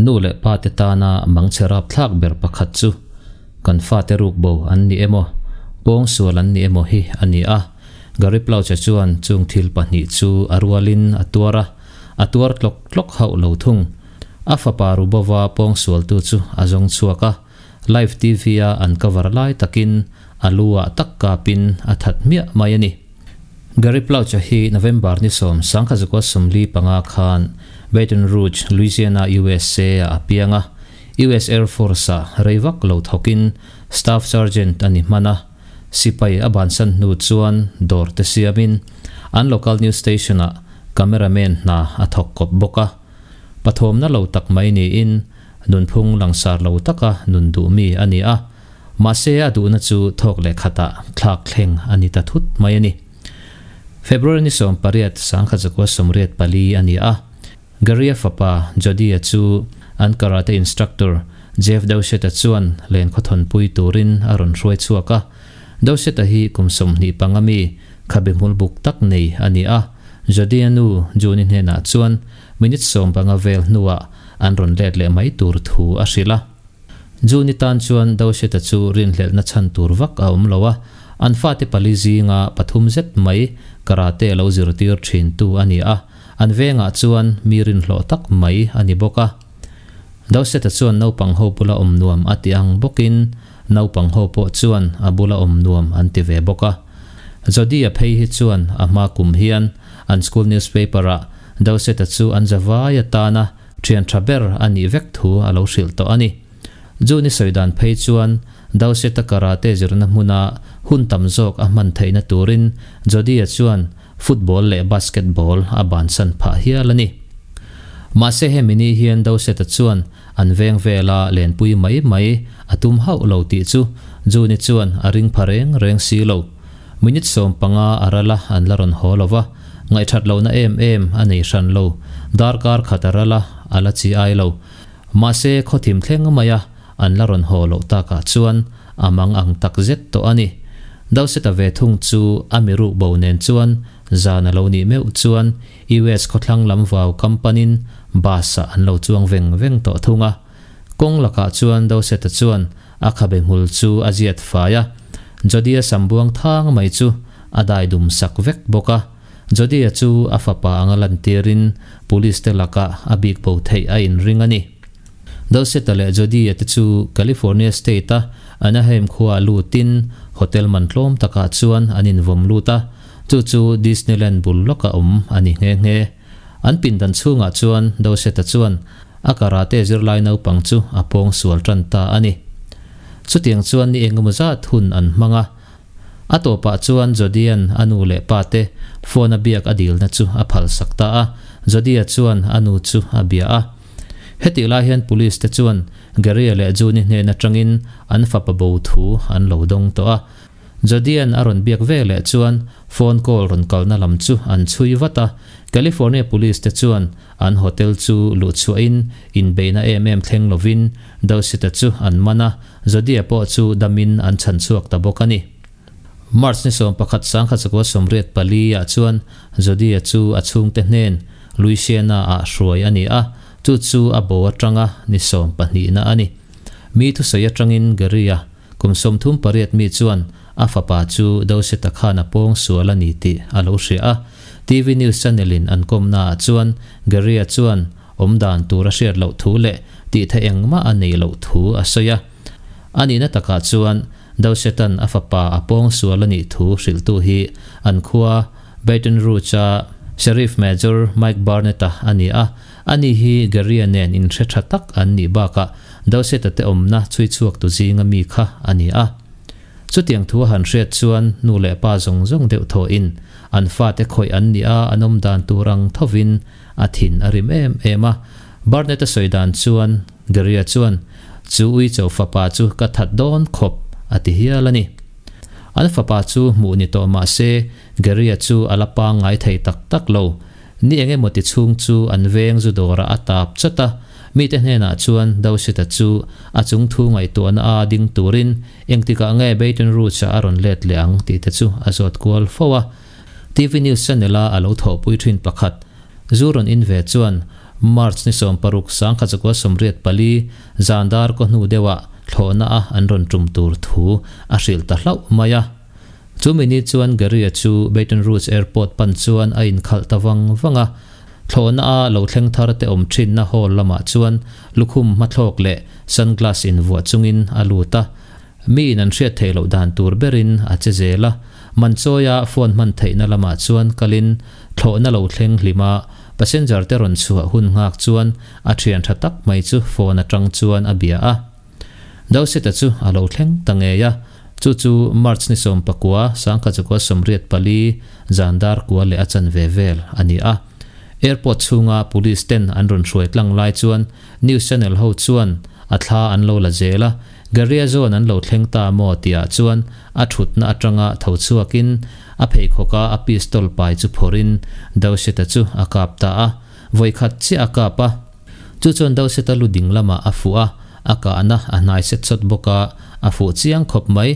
Nu leh pate tana mangchhe rapthlak ber pakhat chu kan fate rukbo an ni emaw, pawngsual an ni emaw hi a ni a. Gary Plauche chuan chung thil pahnih chu a rualin a tuar a, a tuar tlawk tlawk hauh lo thung. A fapa Rubova pawngsualtu chu a zawng chhuak a, live TV-a an cover lai takin a lu-ah tak kapin a that hmiah mai a ni. Gary Plauche hi November ni sawm sangkha zakua 45 khan Baton Rouge, Louisiana, USA ah a piang a. US Air Force ah rei vak lo thawkin Staff Sergeant a ni hman a. Sipai a bansan hnu chuan dawr te siamin an local news station ah cameraman hna a thawk kawp bawk a. Pathawmna lo tak mai niin nunphung langsar lo taka nun duh mi a ni a. Mahse a duhna chu thawk leh khatah thlak thleng a ni ta thut mai a ni. February ni 18, 1984 a ni a, Gary-a fapa Jody-a chu an karate instructor Jeff Dowsett-a chuan len khawthawnpui turin a rawn hruai chhuak a. Dowsett-a hi kum 25 mi khabe hmul buk tak nei a ni a, Jody-a nu June-i hnenah chuan minute 15 vel hnuah an rawn let leh mai tur thu a hrilh a. June-i tan chuan Dosheta chu rinhlelhna chhan tur vak a awm lo a, an fate pali zinga pathum zet mai karate lo zirtir thintu a ni a, an vengah chuan mi rinhlawh tak mai a ni bawk a. Dosheta chuan naupang ho bula awm nuam a ti ang bawkin naupang ho pawh chuan a bula awm nuam an ti ve bawk a. Jodi-a phei hi chuan a hma kum hian an school newspaper-ah Dosheta chu an zavai atana Thian tha ber a nih vek thu a lo hrilh tawh a ni. June-i sawi dan phei chuan Dowsett-a karate zirna hmuna hun tam zawk a hman theihna turin Jody-a chuan football leh basketball a bansan phah hial a ni. Mahse hemi ni hian Dowsett-a chuan an veng vela lenpui mai mai a tum hauh lo tih chu June-i chuan a ring pha reng reng si lo. Minute 15 a ral a an la rawn haw lo va, Ngaihthat lohna em em a nei hran lo. Darkar khat a ral a, a la chi ai lo. Mahse, khawthim thleng maia an la rawn haw loh takah chuan a mang ang tak zet tawh a ni. Doseta ve thung chu a mi ruk bo nen chuan zan a lo nih meuh chuan US khawthlang lam vau kampanin bus-ah an lo chuang veng veng tawh thung a. Kawng lakah chuan Doseta chuan A khabe hmul chu a ziat fai a, Jody-a sambuang thang mai chu a dai dum sak vek bawk a. Jody-a chu a fapa anga lantirin police te lakah a bik bo theih a inring a ni. Doseta leh Jody-a te chu California State-a Anaheim khuaah lutin hotel man tlawm takah chuan an invawm lut a, chu chu Disneyland bul lawka awm a ni nghe nghe. An pindan chhungah chuan Doseta chuan A karate zirlai naupang chu a pawng sual tan ta a ni. Chutiang chuan ni engemaw zat hun an hmang a. A tawpah chuan Jody-a'n a nu leh pa te phone a biak a dilna chu a phalsak ta a, Jody-a chuan a nu chu a bia a. Hetih lai hian police te chuan Gary-a leh June-i hnen atangin an fapa bo thu an lo dawng tawh a. Jodian a rawn biak ve leh chuan phone call rawn kalna lam chu an chhui vat a, California Police te chuan an hotel chu luh chhuahin inbeihna em em thleng lovin Dosita chu an man a, Jodia pawh chu damin an chhan chhuak ta bawk a ni. March ni 11 1984 ah chuan Jodia chu a chhungte hnen Louisiana ah hruai a ni a, chu chu a bo atanga ni 12 na a ni. Mi thusawi atangin Gary-a Kum 38 mi chuan a fapa chu Doseta khan a pawng sual a ni tih a lo hria a. TV news channel in an kawmnaah chuan Gary-a chuan awm dan tur a hriat loh thu leh tih theih engmah a nei loh thu a sawi a. A nihna takah chuan Doseta'n a fapa a pawng sual a nih thu hrilhtu hi an khua Baton Rouge-a Sheriff Major Mike Barnett-a a ni a. Ani hi Gary-a nen inhre tha tak an nih bakah Doseta te awmna chhui chhuak tu zinga mi kha a ni a. Chutiang thu a han hriat chuan nu leh pa zawng zawng deuh thawhin an fate khawih an nih a, an awm dan tur ang thovin a thin a rim em em a. Barnett-a sawi dan chuan Gary-a chuan, Chu uicho fapa chu ka that dawn khawp, a ti hial a ni. An fapa chu hmuh ni tawh mah se Gary-a chu a la pangngai thei tak tak lo. Ni eng emaw ti chhung chu an veng zu dawrah a tap chat a, mite hnenah chuan Dosita chu a chung thu ngaihtuahna a ding turin engtikah nge Baton Rouge-ah a rawn let leh ang tih te chu a zawt kual fo a. TV news channel-a a lo thawhpui thin pakhat zu rawn in ve chuan March ni 16, 1984 zan dar kaw hnu deuhah thlawhna a an rawn tum tur thu a hrilh ta hlauh mai a. Chumi ni chuan Gary-a chu Baton Rouge Airport pan chuan a inkhalh ta vang vang a. Thlawhna a lo thleng thar te awm thinna hall lamah chuan lukhum hmathlawk leh sunglass invuah chungin a lut a. Miin an hriat theih loh dan tur berin a che zel a, Manchawia phone hman theihna lamah chuan kalin thlawhna lo thleng hlim a, passenger te rawn chhuah hun nghak chuan a thian tha tak mai chu phone atang chuan a bia a. Doseta chu a lo thleng ta ngei a, chu chu March ni 19, 1984 zan dar kua leh a chanve vel a ni a. Airport chhunga police ten an rawn hruai tlang lai chuan news channel ho chuan a thla an lo la zel a, Garia zawn an lo thleng ta maw tihah chuan a thutna atanga tho chhuakin a pheikhawka a pistol pai chu phawrhin Doseta chu a kap ta a, vawikhat chiah a kap a. Chu chuan Doseta lu ding lamah a fuh a, a kahna a hnai set sawt bawk a, a fuh chiang khawp mai.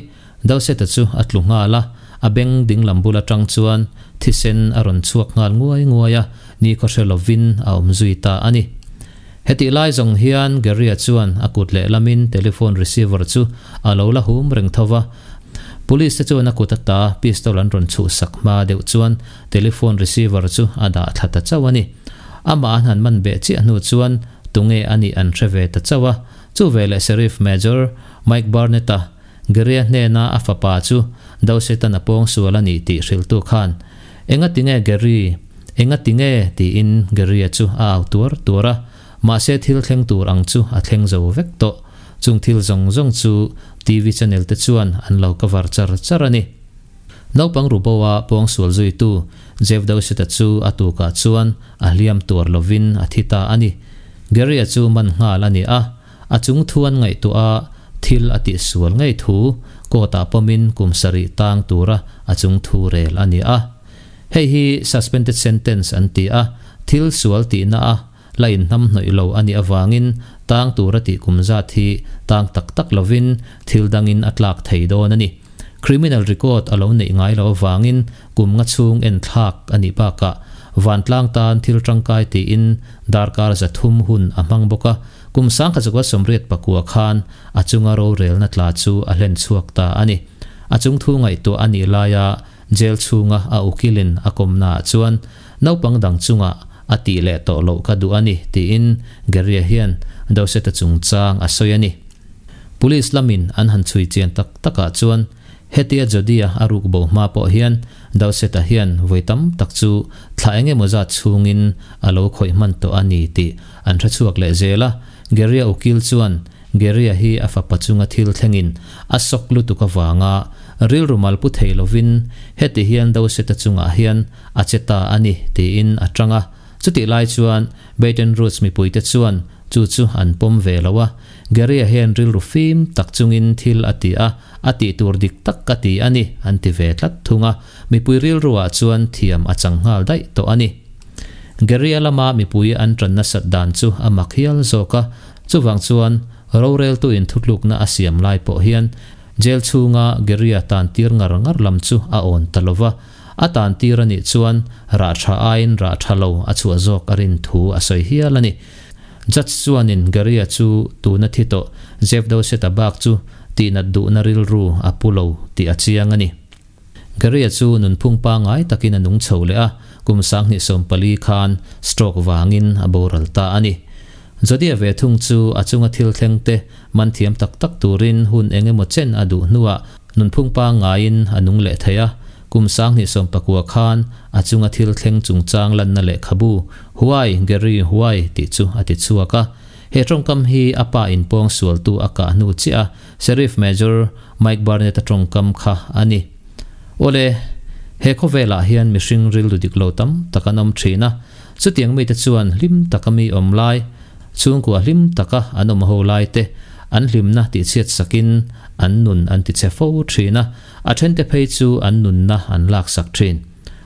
Doseta chu a tlu nghal a, a beng ding lam bul atang chuan thisen a rawn chhuak nghal nguai nguai a, nikhaw hre lovin a awm zui ta a ni. Hetih lai zawng hian Gary-a chuan a kut lehlamin telephone receiver chu a lo la hum reng tho va. Police te chuan a kut ata pistol an rawn chhuhsak hma deuh chuan telephone receiver chu a dah thla ta chauh a ni. Amah an han man beh chiah hnu chuan tunge a nih an hre ve ta chauh a. Chu veleh Sheriff Major Mike Barnett-a Gary-a hnena a fapa chu Dosetan a pawngsual a nih tih hrilhtu khan, Engatinge Gary? Engatinge? tiin Gary-a chu a au tuar tuar a. Mahse thil thleng tur ang chu a thleng zo vek tawh. Chung thil zawng zawng chu TV channel te chuan an lo cover char char a ni. Naupang Rubo-a pawngsual zuitu Jeff Dowsett-a chu a tukah chuan a hliam tuar lovin a thi ta a ni. Gary-a chu man nghal a ni a. A chung thu an ngaihtuah a, thil a tihsual ngei thu court-ah pawmin kum sarih tang tura a chung thu rel a ni a. Hei hi suspended sentence an ti a, thil sual tihna a la inhnamhnawih lo a nih avangin tang tura tih kum zat hi tang tak tak lovin thil dangin a tlak thei dawn a ni. Criminal record a lo neih ngai lo avangin kum nga chhung en thlak a nih bakah vantlang tan thil tangkai tiin darkar 300 hun a hmang bawk a, kum 1989 khan a chunga rorelna tla chu a hlen chhuak ta a ni. A chung thu ngaihtuah a nih laia jail chhunga a ukilin a kawmnaah chuan naupang dang chungah a tih leh tawh loh ka duh a ni tiin Gary-a hian Doseta chungchang a sawi a ni. Police lamin an han chhui chian tak takah chuan hetia Jodi-a a ruk bo hma pawh hian Dowsett-a hian vawi tam tak chu thla eng emaw zat chhungin a lo khawih hman tawh a ni tih an hre chhuak leh zel a. Gary-a ukil chuan Gary-a hi a fapa chunga thil thlengin a sawk lutuk avanga rilru mal pu thei lovin heti hian Dowsett-a chungah hian a che ta a ni tiin a tang a. Chutih lai chuan Baton Rouge mipuite chuan chu chu an pawm ve lo a. Gary-a hian rilru fim tak chungin thil a ti a, a tih tur dik tak ka ti a ni, an ti ve tlat thung a. Mipui rilruah chuan thiam a chang nghal daih tawh a ni. Gary-a lama mipui an tan nasat dan chu a mak hial zawk a, chuvang chuan roreltuin thutlukna a siam lai pawh hian jail chhunga Gary-a tan tir ngar ngar lam chu a awn ta lo va, a tan tir a nih chuan rah tha aiin rah tha lo a chhuah zawk a rin thu a sawi hial a ni. Judge chuanin Gary-a chu tuna thi tawh Jeff Dowsett-a bak chu tihnat duhna rilru a pu lo tih a chiang a ni. Gary-a chu nunphung pangngai takin a nung chho leh a, kum 2014 khan stroke vangin a boral ta a ni. Jodi-a ve thung chu a chunga thil thleng te man thiam tak tak turin hun eng emaw chen a duh hnuah nunphung pangngaiin a nung leh thei a, kum 2019 khan a chunga thil thleng chungchang lanna lehkhabu Why, Gary, why? tih chu a ti chhuak a. He tawngkam hi a pa inpawng sualtu a kah hnu chiah a Sheriff Major Mike Barnett-a tawngkam kha a ni. Awle, he khawvelah hian mihring rilru dik lo tam tak an awm thin a, chutiang mite chuan hlim taka mi awm lai, chhungkua hlim taka an awm ho lai te an hlimna tihchhiat sakin an nun an tichhe fo thin a, a thente phei chu an nunna an laksak thin.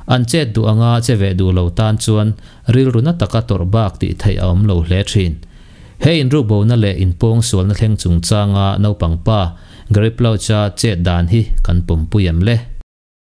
An chet duh anga che ve duh lo tan chuan rilru na taka tawrh bak tih theih a awm lo hle thin. He inrukbona leh inpawng sualna thleng chungchanga naupang pa Gary Plouch-a chet dan hi kan pawmpui em le?